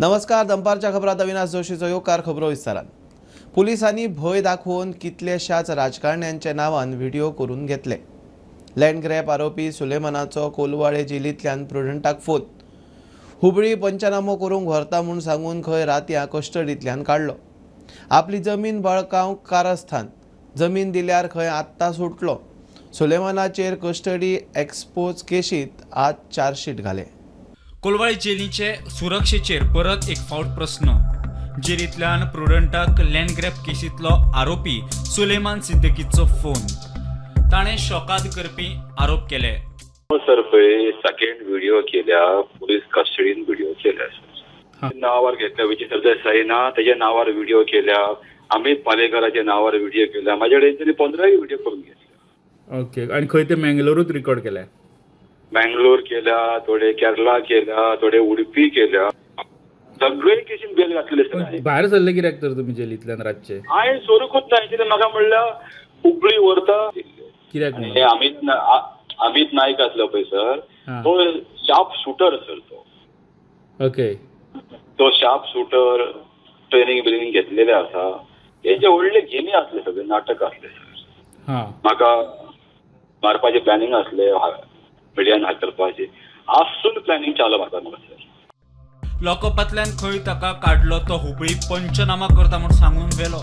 नमस्कार, दनपारच्या खबरात अविनाश जोशीचो येवकार. खबरो विस्तारान. पुलिसांनी भंय दाखोवन कितलेशाच राजकारण्यांच्या नांवान व्हिडिओ करून घेतले. लँड ग्रॅब आरोपी सुलेमानाचो कोलवाळे जेलींतल्यान प्रुडंटाक फोन. हुबळी पंचनामो करूंक व्हरता म्हूण सांगून खंय रातयां कस्टडींतल्यान काडलो. आपली जमीन बळकावंक कारस्थान, जमीन दिल्यार खंय आत्तां सुटलो. सुलेमानाचेर कस्टडी एक्सपोज केशींत आज चार्जशीट घाले. कोलवाळे जेलीचे सुरक्षेचेर परत एक फावट प्रस्न. जेलींतल्यान प्रुडंटाक लँड ग्रॅब केसींतलो आरोपी सुलेमान सिद्दीकीचो फोन. ताणें शॉकाद करपी आरोप केले. सर पळय सेकंड व्हिडिओ केल्या, पुलीस कस्टडीन व्हिडिओ केल्या सर. नांवार घेतल्या विजय सरदेसाई ना तेज्या नांवार व्हिडिओ केल्या, अमित पालेकराच्या नांवार व्हिडिओ केल्या. म्हाज्या कडेन तेणी 15 व्हिडिओ करून घेतल्या. ओके, आनी खंय ते मँगलोरूच रिकॉर्ड केल्या? मँगलोर केल्या, थोडे केरला केल्या, थोडे उडपी केल्या. सगळे केसीन बेल घातलेले सर. भायर सरले कित्याक तर तुमी जेलींतल्यान रातचे? हांवें सोरूंकूच ना. कितें म्हाका म्हणल्यार हुबळी व्हरता कित्याक? अमित नायक आसलो पळय सर, तो शार्प शूटर सर तो. ओके, तो शार्प शूटर ट्रेनिंग बिनिंग घेतलेले आसा. हेजे व्हडले गेमी आसले, सगळे नाटक आसले सर. म्हाका मारपाचे प्लॅनिंग आसले, मिडियान हात करपाचे आसून प्लॅनिंग चालू म्हाका सर. लॉकअपांतल्यान खंय ताका काडलो तो हुबळी पंचनामा करता म्हूण सांगून व्हेलो.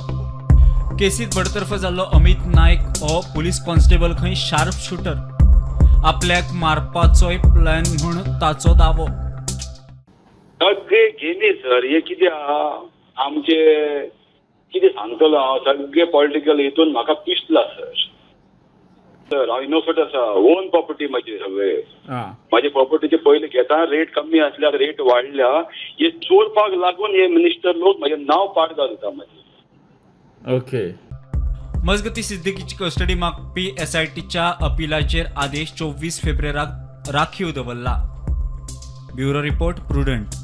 केसीत बडतर्फ जाल्लो अमित नायक हो पुलीस कॉन्स्टेबल खंय शार्प शूटर. आपल्याक मारपाचोय प्लॅन म्हूण ताचो दावो. सगळे गेमी सर. हे कितें आहा आमचे, कितें सांगतलो हांव, सगळे पॉलिटिकल हितून म्हाका पिसला सर. सर हांव इनोसंट आसा. ओन प्रॉपर्टी म्हाजी, सगळे म्हाजे प्रॉपर्टीचे पयले घेता रेट कमी आसल्यार रेट वाडल्या. हे चोरपाक लागून हे मिनिस्टर लोक म्हाजें नांव पाड घालता म्हाजें. ओके. मजगती सिद्दीकीची कस्टडी मागपी एसआयटीच्या अपिलाचेर आदेश 24 फेब्रुवाराक राखीव दवरला. Bureau report, Prudent.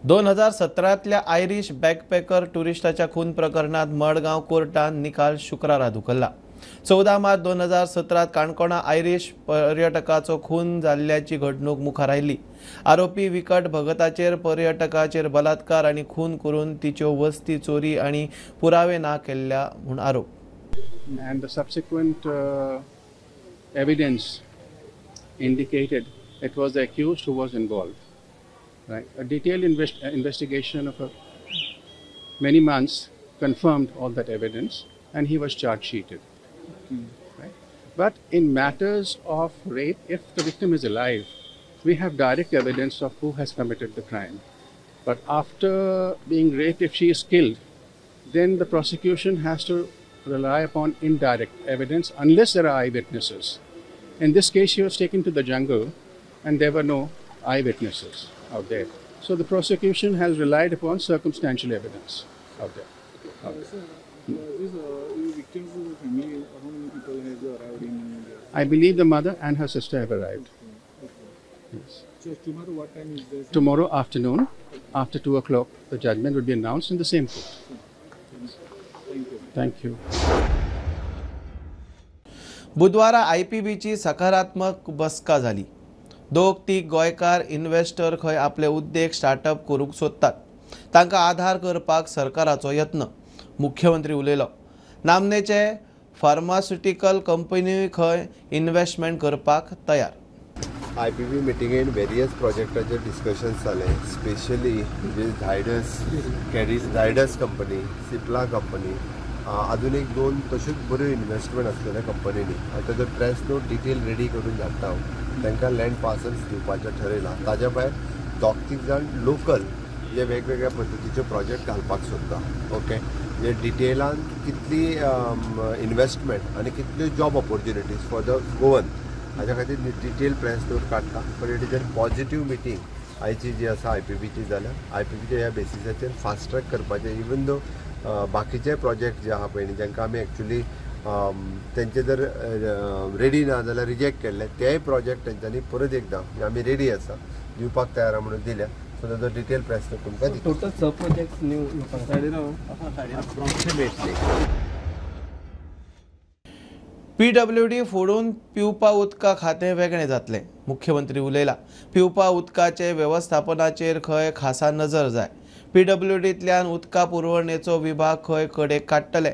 2017तल्या आयरीश बॅकपॅकर टुरिस्टाच्या खून प्रकरणात मडगांव कोर्टान निकाल शुक्रारा धुकल्ला. 14 मार्च 2017 काणकोणा आयरीश पर्यटकाचो खून जाल्ल्याची घडणूक मुखार आयली. आरोपी विकट भगताचेर पर्यटकाचेर बलात्कार आनी खून करून तिच्यो वस्ती चोरी आनी पुरावे ना केल्ल्या म्हूण आरोप. And the subsequent evidence indicated it was the accused who was involved. Right? A detailed investigation of many months confirmed all that evidence, and he was charge sheeted. Right? But in matters of rape, if the victim is alive, we have direct evidence of who has committed the crime. But after being raped, if she is killed, then the prosecution has to rely upon indirect evidence unless there are eyewitnesses. In this case, she was taken to the jungle and there were no eyewitnesses out there. So the prosecution has relied upon circumstantial evidence out there. Sir, this victim's family, how many people have arrived in India? I believe the mother and her sister have arrived. Okay. Yes. So tomorrow what time is this? Tomorrow afternoon, after 2 o'clock, the judgment will be announced in the same court. Thank you. Thank you. बुधवारा आयपीबीची सकारात्मक बसका झाली. दोग तीग गोंयकार investor खंय आपले उद्देग स्टार्टअप करूंक सोदतात, तांकां आधार करपाक सरकाराचो यत्न. मुख्यमंत्री उलयलो. नामनेचे फार्मास्युटिकल कंपनी खंय इन्व्हेस्टमेंट करपाक तयार. आयपीबी मिटिंगेन वेरियस प्रोजेक्टाचेर डिस्कशन्स जाले. स्पेशली म्हणजे Zydus carries, Zydus company, Cipla company, अजून एक दोन तश्योच बऱ्यो इन्व्हेस्टमेंट आसलेल्या कंपनींनी. ताजो प्रेस नोट डिटेल रेडी करून धाडटा हांव. तांकां लँड पार्सल्स दिवपाचें ठरयलां. ताज्या भायर दोग तीग जाण लोकल जे वेगवेगळ्या पद्दतीचे प्रोजेक्ट घालपाक सोदता. ओके, म्हणजे डिटेलान कितली इन्व्हेस्टमेंट आनी कितल्यो job opportunities for the Goan हाज्या खातीर डिटेल प्रेस नोट काडटा. But it is a positive meeting आयची जी आसा आयपीबीची जाल्या. आयपीबीच्या ह्या बेसिसाचेर फास्ट ट्रॅक करपाचें. इवन दो बाकीचे प्रोजेक्ट जे आहा पळय न्ही, जांकां आमी एक्चुली तेंचे जर रेडी ना जाल्यार रिजेक्ट केल्ले, तेय प्रोजेक्ट तेंच्यांनी परत एकदां म्हणजे आमी रेडी आसा दिवपाक तयार आहा म्हणून दिल्या. सो ताजो डिटेल प्रेस नोट तुमकां दिता. टोटल 6 प्रोजेक्ट्स न्यू लोकांक. पीडब्ल्यूडी फोडून पिवपा उदका खातें वेगळें जातलें, मुख्यमंत्री उलयला. पिवपा उदकाचे वेवस्थापनाचेर खंय खासा नजर जाय. पीडब्ल्यूडींतल्यान उदका पुरवणेचो विभाग खंय कडेक काडटले.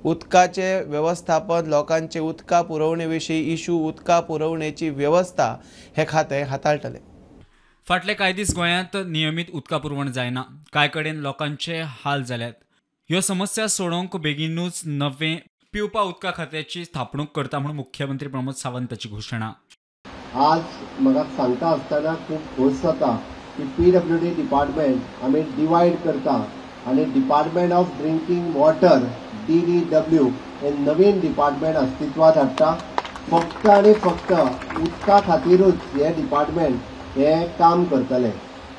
उदकाचे वेवस्थापन, लोकांचे उदका पुरवणे विशीं इशू, उदका पुरवणेची वेवस्था हे खातें हाताळटले. फाटले कांय दीस गोंयांत नियमीत उदका पुरवण जायना. कांय कडेन लोकांचे हाल जाल्यात. ह्यो समस्या सोडोवंक बेगीनूच नवें पिवपा उदका खात्याची स्थापणूक करता म्हूण मुख्यमंत्री प्रमोद सावंताची घोशणा. आज म्हाका सांगता आसतना खूब खोस जाता की पीडब्ल्यूडी डिपार्टमेंट आमी डिवायड करता आनी department of drinking water DDW हे नवीन डिपार्टमेंट अस्तित्वात हाडटा. फक्त आनी फक्त उदका खातीरूच हे डिपार्टमेंट हे काम करतले.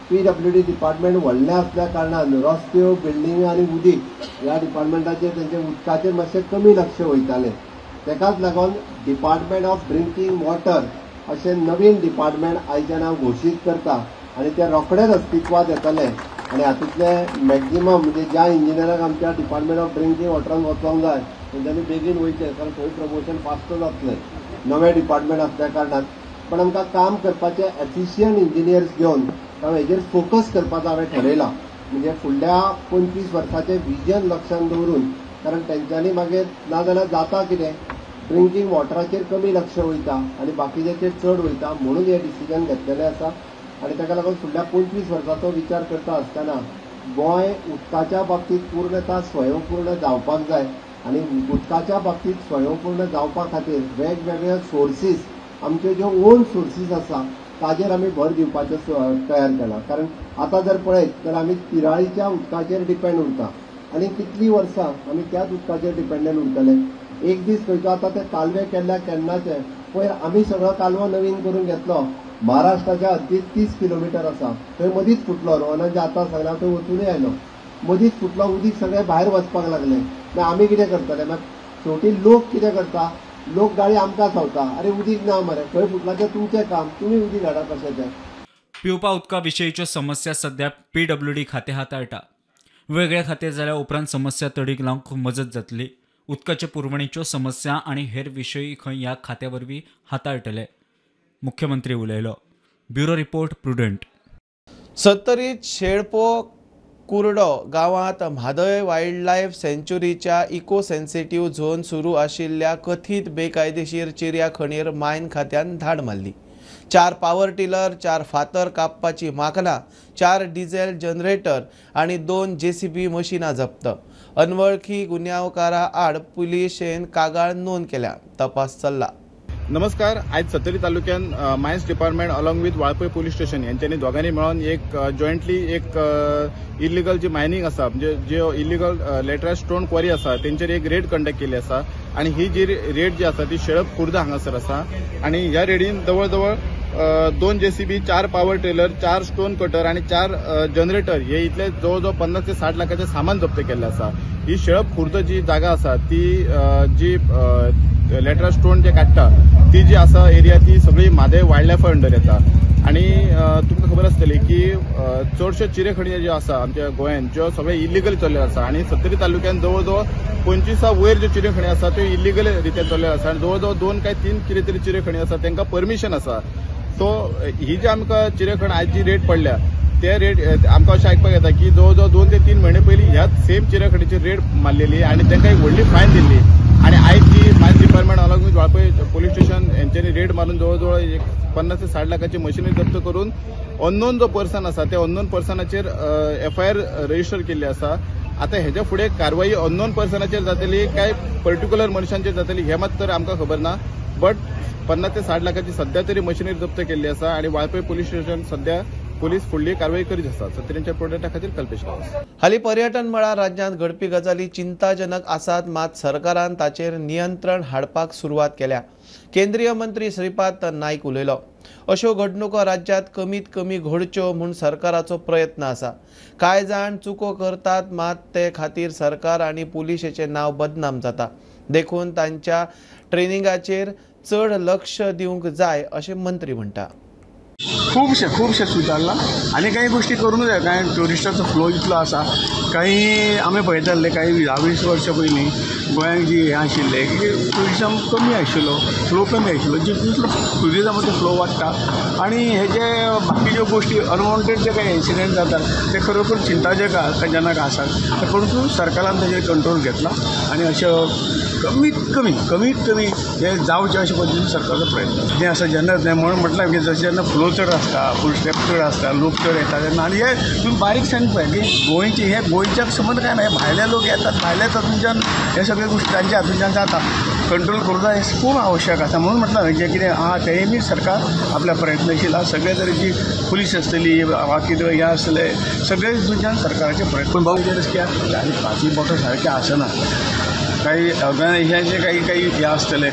पीडब्ल्यूडी डिपार्टमेंट व्हडलें आसल्या कारणान रस्त्यो, बिल्डिंग आनी उदीक ह्या डिपार्टमेंटाचेर तेंचे उदकाचेर मातशें कमी लक्ष वयतालें. तेकाच लागून डिपार्टमेंट ऑफ ड्रिंकींग वॉटर अशें नवीन डिपार्टमेंट आयच्यान हांव घोशीत करता आनी तें रोखडेंच अस्तित्वात येतलें. आनी हातूंतले मॅक्झिमम म्हणजे ज्या इंजिनियरांक आमच्या डिपार्टमेंट ऑफ ड्रिंकींग वॉटरान वचोंक जाय तेंच्यांनी बेगीन वयचें, कारण थंय प्रमोशन फास्ट जातलें नवें डिपार्टमेंट आसल्या कारणान. पण आमकां काम करपाचें एफिशियंट इंजिनियर्स घेवन हांव हेजेर फोकस करपाचो हांवें ठरयलां. म्हणजे फुडल्या 25 वर्साचें विजन लक्षांत दवरून, कारण तेंच्यांनी मागीर नाजाल्यार जाता कितें, ड्रिंकींग वॉटराचेर कमी लक्ष वयता आनी बाकीच्याचेर चड वयता, म्हणून हें डिसिजन घेतलेलें आसा. आनी ताका लागून फुडल्या 25 वर्साचो विचार करता आसतना गोंय उदकाच्या बाबतींत पूर्णता स्वयंपूर्ण जावपाक जाय आनी उदकाच्या बाबतींत स्वयंपूर्ण जावपा खातीर वेगवेगळे सोर्सीस, आमच्यो ज्यो ओन सोर्सीस आसा ताजेर आमी भर दिवपाचें तयार केलां. कारण आतां जर पळयत जाल्यार आमी तिराळीच्या उदकाचेर डिपेंड उरता आनी कितलीं वर्सां आमी त्याच उदकाचेर डिपेंडंट उरतले. एक दीस खंयचो आतां ते कालवे केल्ल्या केन्नाचे पयर आमी सगळो कालवो नवीन करून घेतलो. महाराष्ट्राच्या हद्दीत 30 किलोमिटर आसा, थंय मदींच फुटलो. रोहनान जे आतां सांगलां थंय वचूनय आयलो, मदींच फुटलो, उदीक सगळें भायर वचपाक लागलें. मागीर आमी कितें करतले? मागीर शेवटी लोक कितें करता, लोक गाडी आमकां सांगता, अरे उदीक ना मरे, खंय फुटलां तें तुमचें काम, तुमी उदीक हाडा कशें तें. पिवपा उदका विशयीच्यो समस्या सध्या पीडब्ल्यूडी खातें हाताळटा. वेगळें खातें जाल्या उपरांत समस्या तडीक लावंक मजत जातली. उदकाचे पुरवणेच्यो समस्या आनी हेर विशय खंय ह्या खात्या वरवीं हाताळटले, मुख्यमंत्री उलयलो. Bureau report, Prudent. सत्तरीत शेळपो कुर्डो गांवांत म्हादय वायल्ड लायफ सँच्युरीच्या इको सेन्सिटीव झोन सुरू आशिल्ल्या कथीत बेकायदेशीर चिऱ्या खणीर मायन खात्यान धाड मारली. 4 पावर टिलर, 4 फातर कापपाची माकनां, 4 डिझेल जनरेटर आनी 2 जेसीबी मशिनां जप्त. अनवळखी गुन्यांवकारा आड पुलिशेन कागाळ नोंद केल्या. तपास चल्ला. नमस्कार. आयज सत्तरी तालुक्यान mines department along with Valpoi police station यांच्यानी दोगांनी मेळून एक जॉयंटली एक इलिगल जी मायनिंग आसा, म्हणजे जे इलिगल लेटरायट स्टोन क्वॉरी आसा तेंचेर एक रेड कंडक्ट केल्ली आसा. आनी ही जी रेड जी आसा ती शेळप खुर्द हांगासर आसा आनी ह्या रेडीन जवळ जवळ 2 JCB, 4 power trailer, 4 stone cutter आनी 4 जनरेटर हे इतले जवळ जवळ 50 ते 60 लाखाचें सामान जप्त केल्लें आसा. ही शेळप खुर्द जी जागा आसा ती जी लेटरायट स्टोन जे काडटा ती जी आसा एरिया ती सगळी म्हादय वायल्ड लायफा अंडर येता. आनी तुमकां खबर आसतली की चडश्यो चिरेखणी ज्यो आसा आमच्या गोंयांत ज्यो सगळे इलिगल चल्लेल्यो आसा आनी सत्तरी तालुक्यान जवळ जवळ 25 वयर ज्यो चिरेखणी आसा त्यो इलिगल रित्या चल्लेल्यो आसा आनी जवळ जवळ 2 काय 3 कितें तरी चिरेखणी आसा तांकां परमिशन आसा. सो ही जी आमकां चिरेखण आयज जी रेट पडल्या ते रेट आमकां अशें आयकपाक येता की जवळ जवळ 2 ते 3 म्हयने पयलीं ह्याच सेम चिरेखणीची रेट मारलेली आनी तांकां एक व्हडली फायन दिल्ली. आनी आयज जी mines department along with Valpoi police station हेंच्यांनी रेड मारून जवळ जवळ एक 50 ते 60 लाखाची मशिनरी जप्त करून अननोन जो पर्सन आसा त्या अननोन पर्सनाचेर एफआयआर रजिस्टर केल्ली आसा. आतां हेच्या फुडें कारवाई अननोन पर्सनाचेर जातली काय पर्टिक्युलर मनशांचेर जातली हें मात तर आमकां खबर ना, बट 50 ते 60 लाखाची सध्या तरी मशिनरी जप्त केल्ली आसा आनी वाळपय पोलीस स्टेशन सध्या पोलीस फुडली कारवाई करीत आसा. सत्तरीच्या प्रोडक्टा खातीर कल्पेश गांवस. हालीं पर्यटन मळार राज्यांत घडपी गजाली चिंताजनक आसात, मात सरकारान ताचेर नियंत्रण हाडपाक सुरवात केल्या. केंद्रीय मंत्री श्रीपाद नायक उलयलो. अश्यो घडणुको राज्यांत कमीत कमी घडच्यो म्हूण सरकाराचो प्रयत्न आसा. कांय जाण चुको करतात, मात ते खातीर सरकार आनी पुलिशेचें नांव बदनाम जाता. देखून तांच्या ट्रेनिंगाचेर चड लक्ष दिवंक जाय अशें मंत्री म्हणटा. खुबशें खुबशें सुदारलां आनी कांय गोश्टी करूंक जाय. कांय ट्युरिस्टाचो फ्लो इतलो आसा, कांय आमी पळयताले कांय 10-20 वर्सां पयलीं गोंयांत जी हें आशिल्लें की ट्युरिजम कमी आशिल्लो, फ्लो कमी आशिल्लो, जितलो ट्युरिजमाचो फ्लो वाडटा आनी हे जे बाकीच्यो गोश्टी अनवॉन्टेड जे कांय इन्सिडंट जातात ते खरोखर चिंताजनक आसात. परंतु सरकारान ताजेर कंट्रोल घेतला आनी अशें कमीत कमी कमीत कमी हे जावचें अशें पद्दतीन सरकाराचो प्रयत्न जें आसा. जेन्ना म्हणून म्हटलां की जशें जेन्ना फ्लो चड आसता, फूल स्टेप चड आसता, लोक चड येता तेन्ना आनी हे तुमी बारीकसाणेन पळय की गोंयचे हे गोंयच्याक संबंद कांय ना, हे भायले लोक येतात, भायले तातूंच्यान हे सगळे गोश्टी तांच्या हातूंच्यान जाता. कंट्रोल करूंक जाय हें खूब आवश्यक आसा. म्हणून म्हटलां जें कितें आहा तेंय बी सरकार आपल्या प्रयत्नशील आसा. सगळे तरेची पुलीस आसतली, बाकी हें आसतलें, सगळे हितूंच्यान सरकाराचे प्रयत्न. पूण बाबू कित्याक आनी पांचूय बोटां सारकें आसना, काही ऑर्गनायझेशनाचे काही काही हे आसतले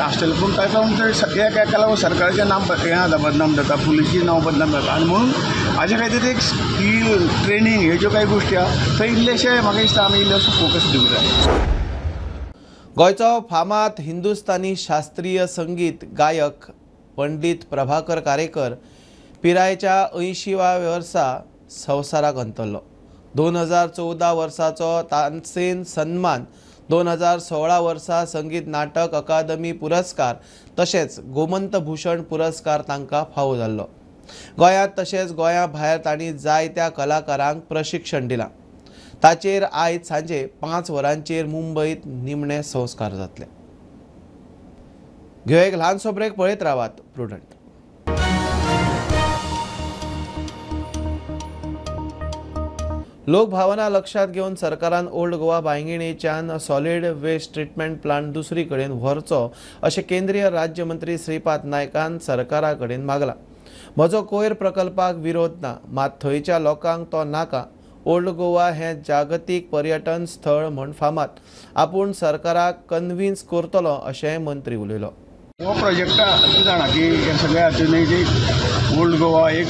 आसतले, पूण ताका लागून ते एका लागून सरकाराचें नाम हें जाता, बदनाम जाता, पुलिशीचें नांव बदनाम जाता. आनी म्हणून हाजे खातीर एक स्कील ट्रेनींग ह्यो ज्यो कांय गोश्टी आहा थंय इल्लेशें म्हाका दिसता आमी इल्लेसो फोकस दिवंक जाय. गोंयचो फामाद हिंदुस्तानी शास्त्रीय संगीत गायक पंडित प्रभाकर कारेकर पिरायेच्या 80व्या वर्सा संवसाराक अंतरलो. 2014 वर्साचो तानसेन सन्मान, 2016 वर्सा संगीत नाटक अकादमी पुरस्कार तशेंच गोमंत भूषण पुरस्कार तांकां फावो जाल्लो. गोंयांत तशेंच गोंया भायर तांणी जायत्या कलाकारांक प्रशिक्षण दिलां. ताचेर आयज सांजे 5 वरांचेर मुंबयत निमणे संस्कार जातले. घेवया एक ल्हानसो ब्रेक, पळयत रावात प्रुडंट. लोकभावना लक्षात घेवन सरकारान ओल्ड गोवा बांयगिणेच्यान सॉलिड वेस्ट ट्रिटमेंट प्लांट दुसरी कडेन व्हरचो अशें केंद्रीय राज्यमंत्री श्रीपाद नायकान सरकारा कडेन मागलां. म्हजो कोयर प्रकल्पाक विरोध ना, मात थंयच्या लोकांक तो नाका. ओल्ड गोवा हें जागतीक पर्यटन स्थळ म्हूण फामाद, आपूण सरकाराक कन्विन्स करतलो अशें मंत्री उलयलो. हो प्रोजेक्ट तूं जाणा की हे सगळ्या हातून जी ओल्ड गोवा एक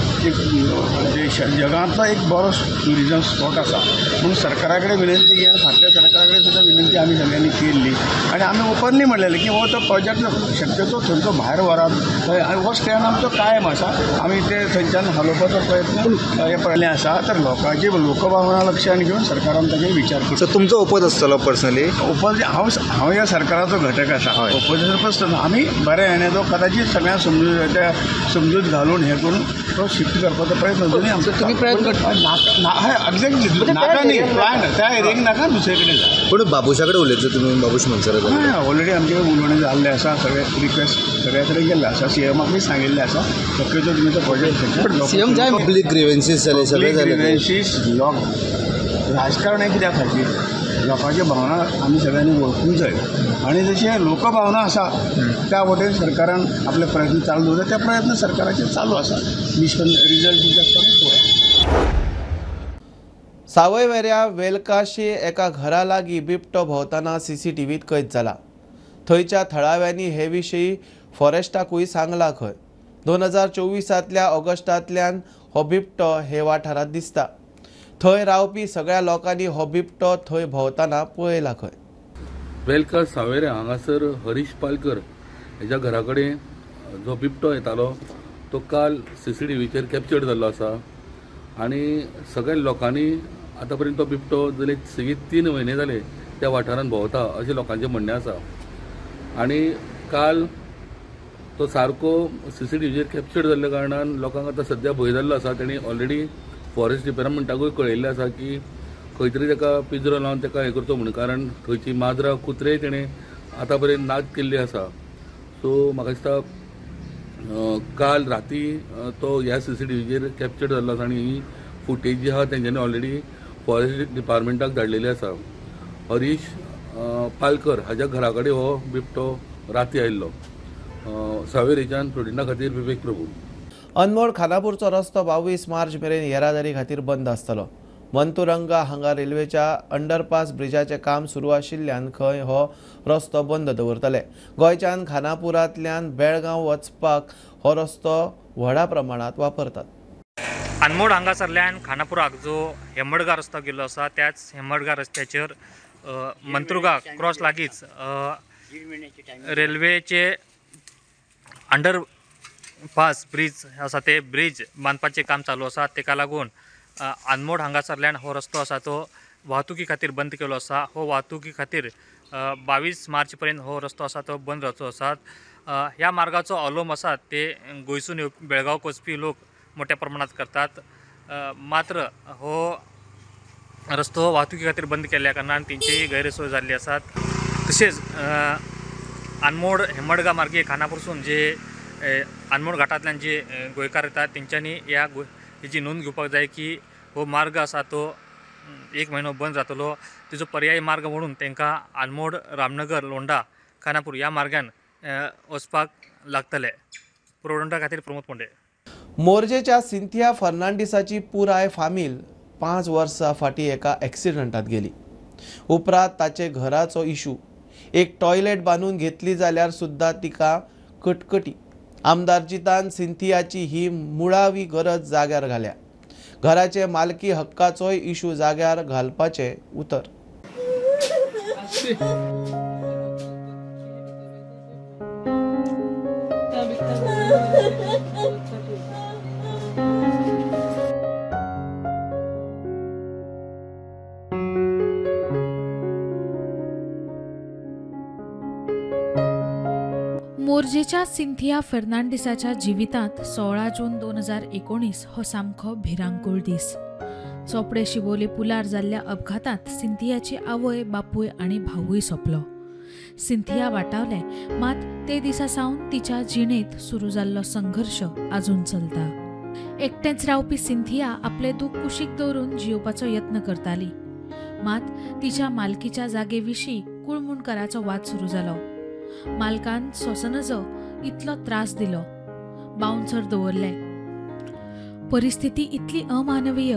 जगांतलो एक बरो ट्युरिजम स्पॉट आसा म्हणून सरकारा कडेन विनंती आनी फाटल्या सरकारा कडेन सुद्दां विनंती आमी सगळ्यांनी केल्ली आनी आमी ओपनली म्हणलेलें की हो तो प्रोजेक्ट शक्यतो थंयचो भायर व्हरात आनी हो स्टँड आमचो कायम आसा, आमी ते थंयच्यान हालोवपाचो प्रयत्न हे पळयल्ले आसा. तर लोकांची लोकभावना लक्षांत घेवन सरकारान ताचेर विचार करचो. तुमचो ओपोज आसतलो पर्सनली? ओपोज हांव ह्या सरकाराचो घटक आसा, ओपोजिशन पर्सन. आमी बरें हेणें तो कदाचित सगळ्यांक समजून त्या समजूत घालून हें करून तो शिफ्ट करपाचो प्रयत्न अजुनूय आमचो. तुमी प्रयत्न करता? एक्झॅक्टली नाका न्ही प्लान त्या एरियेक नाका, दुसरे कडेन जाय. पूण बाबूशा कडेन उलयतले तुमी? बाबूश मनसर ऑलरेडी आमचे कडेन उलोवणें जाल्लें आसा, सगळे रिक्वेस्ट सगळ्या कडेन गेल्ले आसा, सीएमाकूय सांगिल्लें आसा शक्यतो तुमी तो प्रोजेक्ट सीएम जाय. पब्लीक ग्रिवेन्सीस जाले, सगळे जाले ग्रिवेन्सीस. लोक राजकारण हें कित्या खातीर लोकांच्यो भावना आमी सगळ्यांनी वळखूंक जाय आनी जशें लोकभावना आसा त्या वटेन सरकारान आपले प्रयत्न चालू दवरले, ते प्रयत्न सरकाराचे चालू आसा. रिजल्ट दिसता पळोवया. सावयवेऱ्या वेलकाशी एका घरा लागीं बिबटो भोंवतना सीसीटीव्हीत कैद जाला. थंयच्या थळाव्यांनी हे विशीं फॉरेस्टाकूय सांगलां खंय. 2024 ऑगस्टांतल्यान हो बिबटो हे वाठारांत दिसता. थंय रावपी सगळ्या लोकांनी हो बिबटो थंय भोंवतना पळयला खंय. वेलका सावेऱ्या हांगासर हरीश पालकर हेज्या घरा कडेन जो बिबटो येतालो तो काल सीसीटीव्हीचेर कॅप्चर्ड जाल्लो आसा आनी सगळ्या लोकांनी आतां पर्यंत तो बिबटो जाले सेगीत 3 म्हयने जाले त्या वाठारांत भोंवता अशें लोकांचें म्हणणें आसा आनी काल तो सारको सीसीटीव्हीचेर कॅप्चर्ड जाल्ल्या कारणान लोकांक आतां सद्या भंय जाल्लो आसा. तेणी ऑलरेडी फॉरेस्ट डिपार्टमेंटाकूय कळयल्लें आसा की खंय तरी ताका पिंजरो लावन ताका हें करचो म्हणून, कारण थंयची माजरां कुत्रेय तेणें आतां पर्यंत नाच केल्ली आसा. सो म्हाका दिसता काल राती तो ह्या सीसीटीव्हीचेर कॅप्चर्ड जाल्लो आसा आनी ही फुटेज जी आहा तेंच्यांनी ऑलरेडी फॉरेस्ट डिपार्टमेंटाक धाडलेली आसा. हरीश पालकर हाज्या घरा कडेन हो बिबटो राती आयिल्लो. सावेरेच्यान प्रुडंटा खातीर विवेक प्रभू. अनमोड खानापूरचो रस्तो 22 मार्च मेरेन येरादारी खातीर बंद आसतलो. मंतुरंगा हांगा रेल्वेच्या अंडरपास ब्रिजाचें काम सुरू आशिल्ल्यान खंय हो रस्तो बंद दवरतले. गोंयच्यान खानापुरांतल्यान बेळगांव वचपाक हो रस्तो व्हडा प्रमाणांत वापरतात. अनमोड हांगासरल्यान खानापुराक जो हेमडगा रस्तो गेल्लो आसा त्याच हेमडगा रस्त्याचेर मंतुरगा क्रॉस लागींच रेल्वेचे अंडर पास ब्रीज आसा ते ब्रीज बांदपाचें काम चालू आसा. ताका लागून आनमोड हांगासरल्यान हो रस्तो आसा तो वाहतुकी खातीर बंद केलो आसा. हो वाहतुकी खातीर 22 मार्च पर्यंत हो रस्तो आसा तो बंद रावचो आसा. ह्या मार्गाचो अवलंब आसा ते गोंयसून बेळगांव वचपी लोक मोठ्या प्रमाणात करतात. मात्र हो रस्तो वाहतुकी खातीर बंद केल्ल्या कारणान तेंची गैरसोय जाल्ली आसात. तशेंच आनमोड हेमडगा मार्गे खानापूरसून जे आनमोड घाटांतल्यान जे गोंयकार येतात तेंच्यांनी ह्या हेजी नोंद घेवपाक जाय की हो मार्ग आसा तो 1 म्हयनो बंद जातलो. तेजो पर्यायी मार्ग म्हणून तांकां आनमोड रामनगर लोंडा खानापूर ह्या मार्गान वचपाक लागतले. प्रुडंटा खातीर प्रमोद पोंडे. मोरजेच्या सिंथिया फर्नांडीसाची पुराय फामील 5 वर्सां फाटीं एका एक्सिडंटात गेली. उपरांत ताचे घराचो इशू, एक टॉयलेट बांदून घेतली जाल्यार सुद्दां तिका कटकटी. आमदार जितान सिंथियाची ही मुळावी गरज जाग्यार घाल्या. घराचे मालकी हक्काचोय इशू जाग्यार घालपाचें उतर. मोरजेच्या सिंथिया फर्नांडीसाच्या जिवितांत 16 जून 2019 हो सामको भिरांकूळ दीस. चोपडे शिवोले पुलार जाल्ल्या अपघातांत सिंथियाची आवय, बापूय आनी भावूय सोंपलो. सिंथिया वाटावलें, मात ते दिसा सावन तिच्या जिणेंत सुरू जाल्लो संघर्श आजून चलता. एकटेंच रावपी सिंथिया आपलें दूख कुशीक दवरून जियोवपाचो यत्न करताली, मात तिच्या मालकीच्या जागे विशीं कुळमुणकराचो वाद सुरू जालो. मालकान सोंसनजो इतलो त्रास दिलो, बाउन्सर दवरले. परिस्थिती इतली अमानवीय,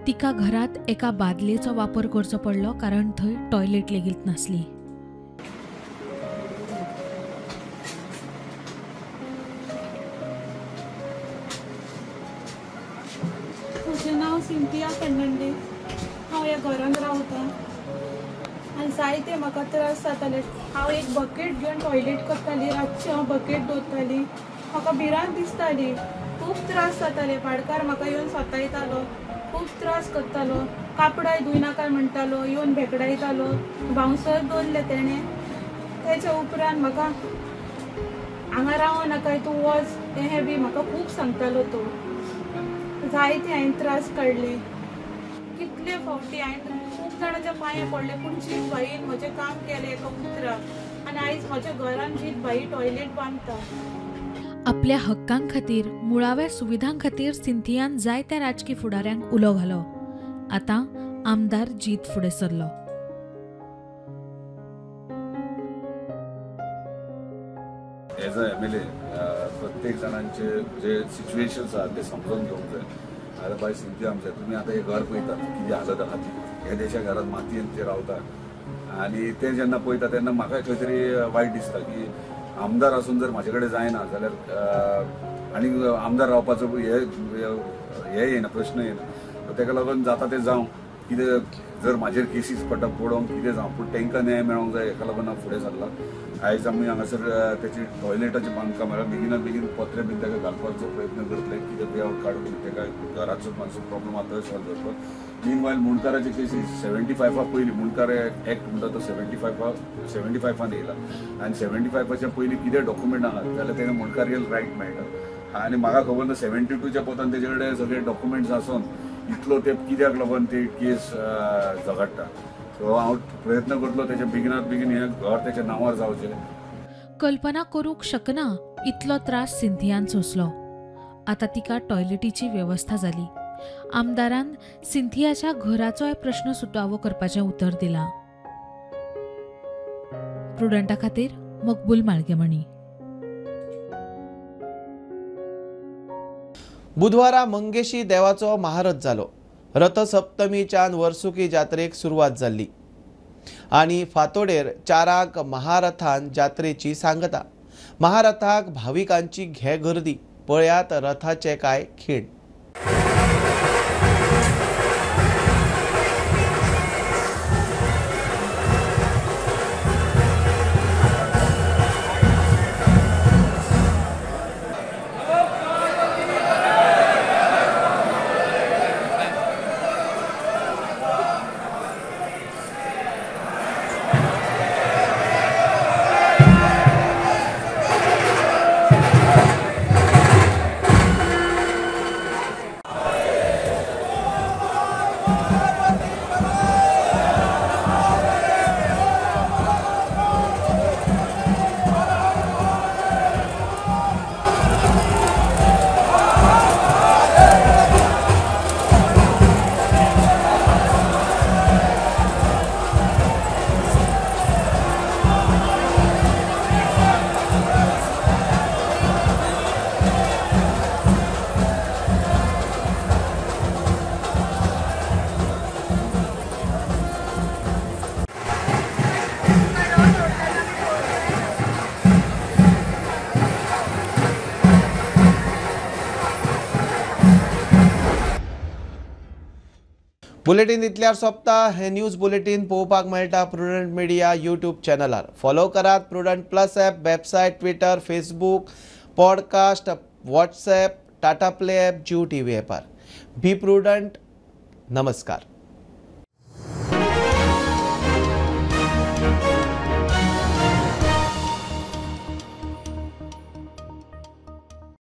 तिका घरात एका बादलेचो वापर करचो पडलो कारण थंय टॉयलेट लेगीत नासली. म्हजें नांव सिंथिया फर्नांडीस. हांव ह्या घरांत रावता आनी जायते म्हाका त्रास जाताले. हांव एक बकेट घेवन टॉयलेट करताली, रातची हांव बकेट दवरताली. म्हाका भिरांत दिसताली, खूब त्रास जाताले. भाडकार म्हाका येवन सतायतालो, खूब त्रास करतालो. कापडाय धुयनाका म्हणटालो, येवन भेकडायतालो. बाउन्सर दवरले तेणें. तेच्या उपरांत म्हाका हांगा रावो नाका, तूं वच, हें बी म्हाका खूब सांगतालो तो. जायते हांवें त्रास काडले. कितले फावटी हांवें खूब जाणांच्या पांये पडले, पूण जीत भाईन म्हजें काम केलें एका उतराक आनी आयज म्हज्या घरान जीत भाई टॉयलेट बांदता. आपल्या हक्कां खातीर, मुळाव्या सुविधां खातीर सिंथियान जायत्या राजकी फुडाऱ्यांक उलो घालो. आतां आमदार जीत फुडें सरलो. एज अ MLA प्रत्येक जाणांचे जे सिच्युएशन्स आहात ते समजून घेवंक जाय. आतां बाय सिंथिया आमचें तुमी आतां हें घर पळयतात कितें हालत आहा ती, ह्या देशा घरांत मातयेन ते रावता आनी ते जेन्ना पळयता तेन्ना म्हाका खंय तरी वायट दिसता की आमदार आसून जर म्हाजे कडेन जायना जाल्यार आनी आमदार रावपाचो हे येना, प्रश्न येना. ताका लागून जाता तें जावं, कितें जर म्हाजेर केसीस पडटा पडोवंक कितें जावं, पूण तांकां न्याय मेळोंक जाय हेका लागून हांव फुडें सरलां. आयज आमी हांगासर तेची टॉयलेटाचें बांदकाम म्हळ्यार बेगिनात बेगीन पत्रे बीन ताका घालपाचो प्रयत्न करतले, कितें पे आवट काडून ताका घराचो मातसो प्रॉब्लम आतां सॉल्व करपाक. मीन वायल मुंडकाराचे केसीस 75 पयलीं मुंडकार एक्ट म्हणटा तो 75 येयला आनी 75 पयलीं कितें डॉक्युमेंट आहात जाल्यार तेणें मुंडकार रायट मेळटा. आनी म्हाका खबर ना 72च्या पोतान तेजे कडेन सगळे डॉक्युमेंट्स आसून इतलो तेंप कित्याक लागून ती केस झगडटा. सो हांव प्रयत्न करतलो तेच्या बेगिनात बेगीन हें घर तेच्या नांवार जावचें. कल्पना करूंक शकना इतलो त्रास सिंथियान सोंसलो. आतां तिका टॉयलेटीची वेवस्था जाली. आमदारान सिंथियाच्या घराचोय प्रश्न सुटावो करपाचें उतर दिलां. प्रुडंटा खातीर मकबूल माळगेमणी. बुधवारा मंगेशी देवाचो महारथ जालो. रथसप्तमीच्यान वर्सुकी जात्रेक सुरवात जाल्ली आनी फातोडेर 4 महारथान जात्रेची सांगता. महारथाक भाविकांची घे गर्दी. पळयात रथाचे काय खीण. बुलेटीन इतल्यार सोंपता. हे न्यूज बुलेटीन पळोवपाक मेळटा प्रुडंट मिडिया यूट्यूब चॅनलार. फॉलो करात Prudent plus app, website, Twitter, Facebook, podcast, WhatsApp, Tata Play app, Jio TV ॲपार. Be prudent. नमस्कार.